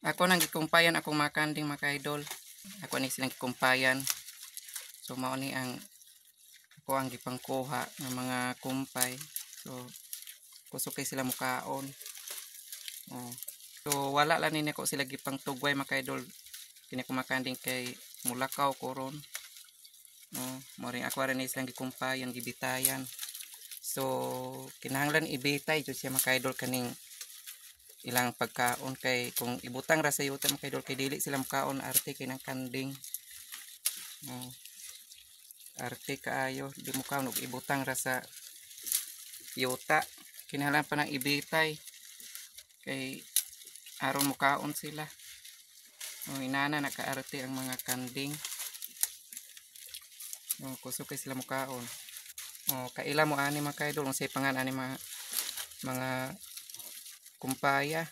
Ako nang gikumpayan akong mga kanding, mga kaidol. Ako ni silang gikumpayan. So mao ni ang ako ang gipangkuha ng mga kumpay. So kusog kay sila mukaon. Oh. So wala lang ni ako sila gipangtugway, mga kaidol. Kini akong mga kanding kay mulakaw ko ron. Oh, mo rin ako rin ni silang gikumpayan, gibitayan. So kinahanglan ibitay jud siya, mga kaidol, kaning ilang pagkaon kay kung ibutang ra sa yuta, mga kaidol, kay dili sila mukaon, arte kay ng kanding. Oh. Arte kaayo di mukaon og ibutang ra sa yuta. Kinahanglan pa nang ibitay kay aron mukaon sila. Oh, inana nakaarte ang mga kanding. Oh, kusog kay sila mukaon. Oh, kaila mo ani, mga kaidol, unsay pangan ani mga kumpaya.